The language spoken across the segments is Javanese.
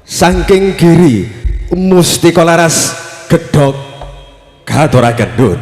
Saking Giri Mustika Laras Gedhog katuraken nuwun.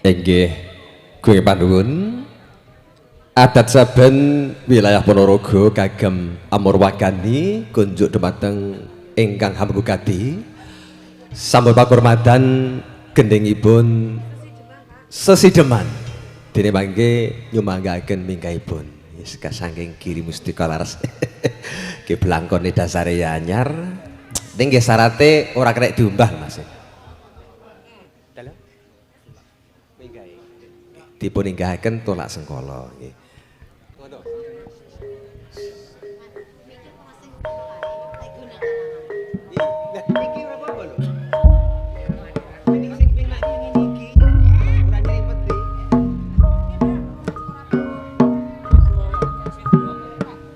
Inggih, kuwi panuwun. Adat saben wilayah Ponorogo kagem amurwakani kunjuk dumateng ingkang hamengku gati. Sampun pakurmatan gendhingipun sesideman dene mangke nyumanggaken mingkahipun. Wis saking Giri Mustika Laras. Ki blangkone dasare ya anyar. Ning nggih syarate ora kena diumbah Mas. Dalem. Minggahe. Dipun inggahaken tolak sengkala nggih. Ngono. Iki ora apa-apa lho. Ini sing penak ngene iki. Ora nyerempet.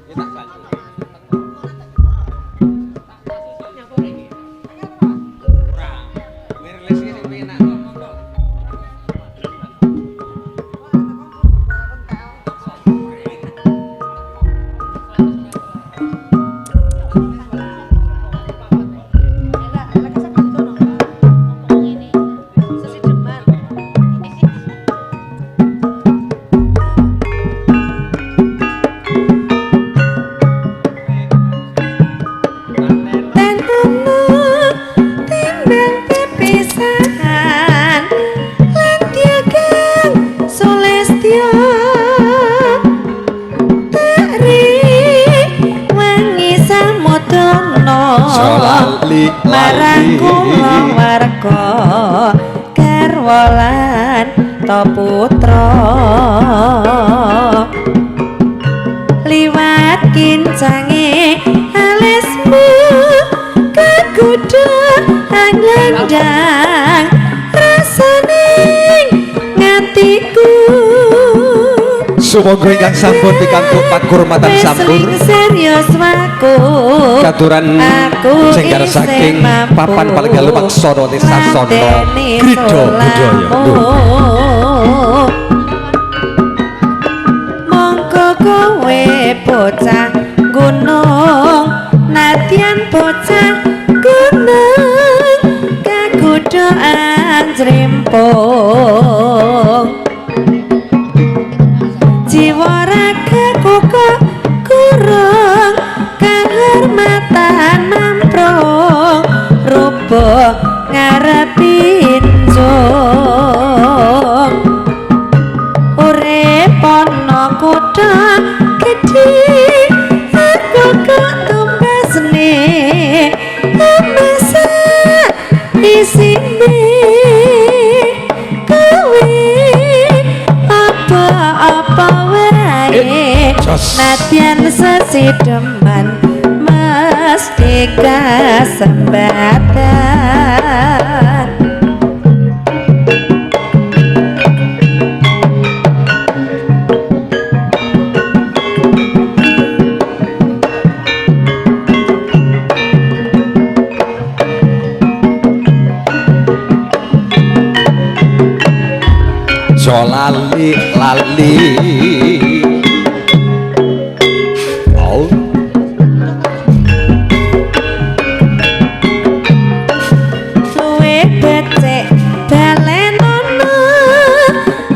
Ya tak bantu. Ora. Wireless iki sing penak kok. Timbang pepisahan lan tiagang sulestya tari wangi samudana Lali marang kula warga garwa lan ta putra liwat kincange alismu kagodha anglandang rasane ngatiku. Sumangga ingkang sampun pikantuk pakurmatan Wis sampur serius waku katuran aku jenggar isih saking mampu papan palengga lumaksana sasana ngladeni krida budaya. salahmu. Mongko kowe bocah gunung nadyan bocah gunung kagodha anjrempung jiwa ragaku kok kurang kahormatan mamprung rubuh ngarepin jong urip ana kutha gedhe aku kok tumbasne masak isine kowe apa-apa wae Jos. nadyan sesideman mesti kasembatan. Jo lali lali. Oh. Luwe becik balenono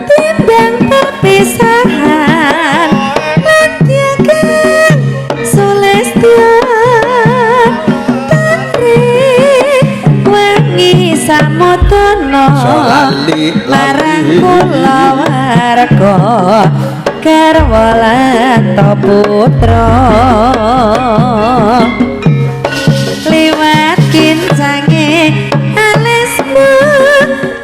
timbang perpisahan lan tiagang sulestya tari wangi samudana Jo lali marang lali. kula warga garwa lan ta putra liwat kincange alismu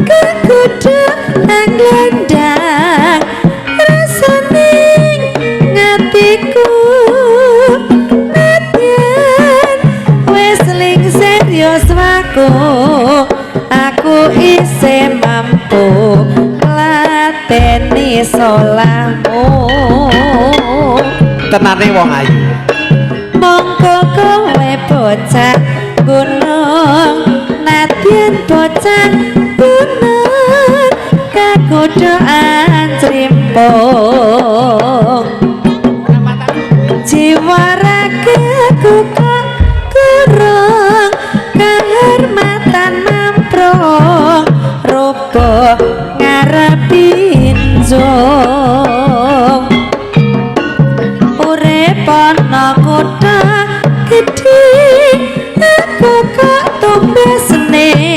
kagodha anglandang rasane ngatiku nadyan wis lingsir yuswaku aku isih mampu ngladeni salahmu. Tenane wong ayu. Mongko kowe bocah gunung nadyan bocah gunung kagodha anjrimpung jiwa ragaku kok kurang kehormatan mamprung rubuh ngarepin jong urip ana kutha gedhe aku kok tumbasne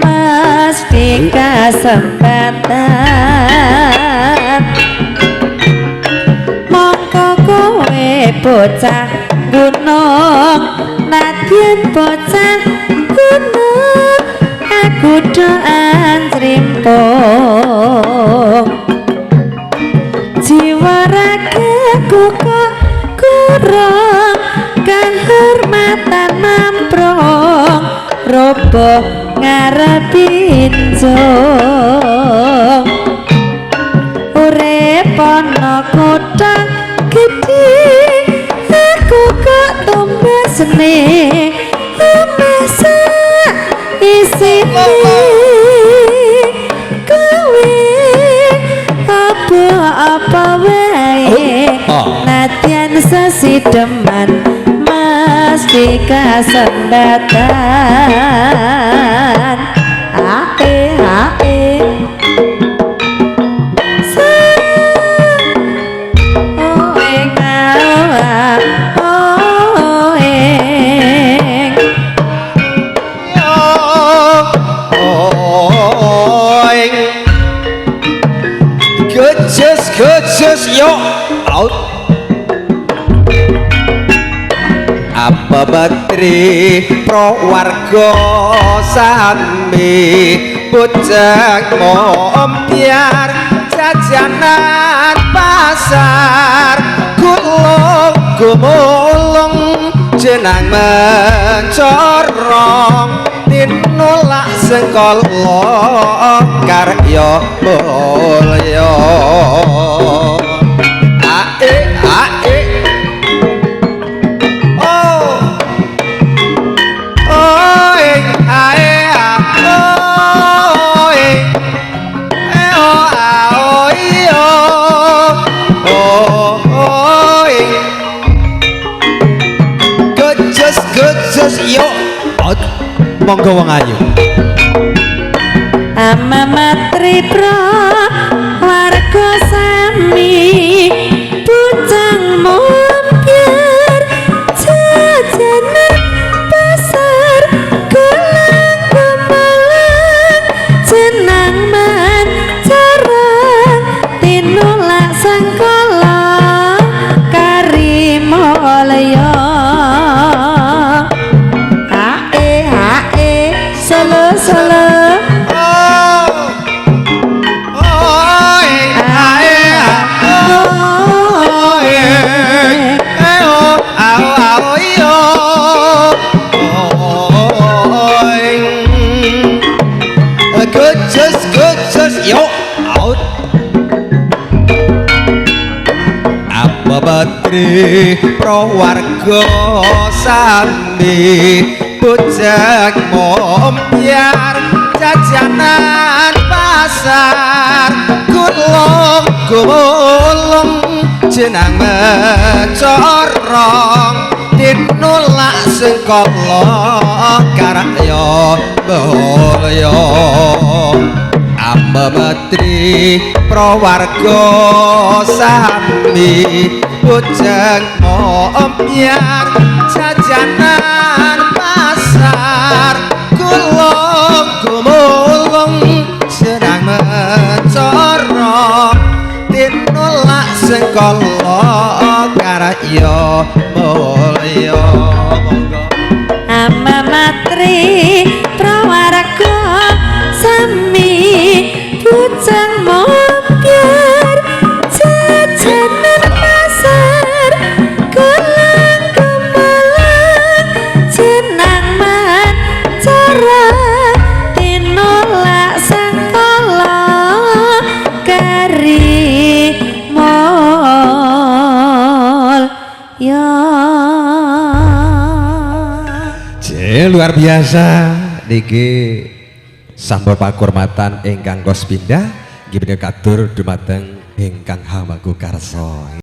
Mesti kasempatan. Mongko kowe bocah gunung, nadyan bocah gunung, aku doan trimpung. Jiwa ragaku kok kurang kehormatan mamprong, roboh ngarepin jong. Urip ana kutha gedhe, aku kok tumbasne omah sak isine. Kowe apa-apa wae, nadyan sesideman mesti kasembatan. Ae ae sa oh ing oh ing. Oing. Gejes gejes yo out. Apa batri pro warga sami bocah mompiar jajanan pasar gulung gumulung jenang mencorong tinulak sengkala karya mulya. Ae ae oh oh ing ae a oh ing e o a o i o oh oh ing. Gejes gejes yo out. Monggo wong ayu. Ama matri pro warga sami bujang mompyar jajanan pasar gelang pemalang jenang mancarang tinulak sangkala karimulya. Ae ae solo solo. Oh oh ing ae a oh ing e o a o a o i o oh ing. Gejes gejes yo out. Apa batri pro warga sami bocah mompiar jajanan pasar gulung gulung jenang mencorong tinulak sengkala karya mulya. Amba matri pro warga sami bujang mompiar jajanan pasar gulung gumulung jenang mencorong tinulak sengkala karya mulya. Monggo. Ama matri prawarga sami bujang mompyar jajanan pasar gelang gemelang jenang mancarang tinulak sangkala karimulya. J, luar biasa niki sampun pakurmatan ingkang kos pindah nggih menika katur dumateng ingkang hamangku karsa.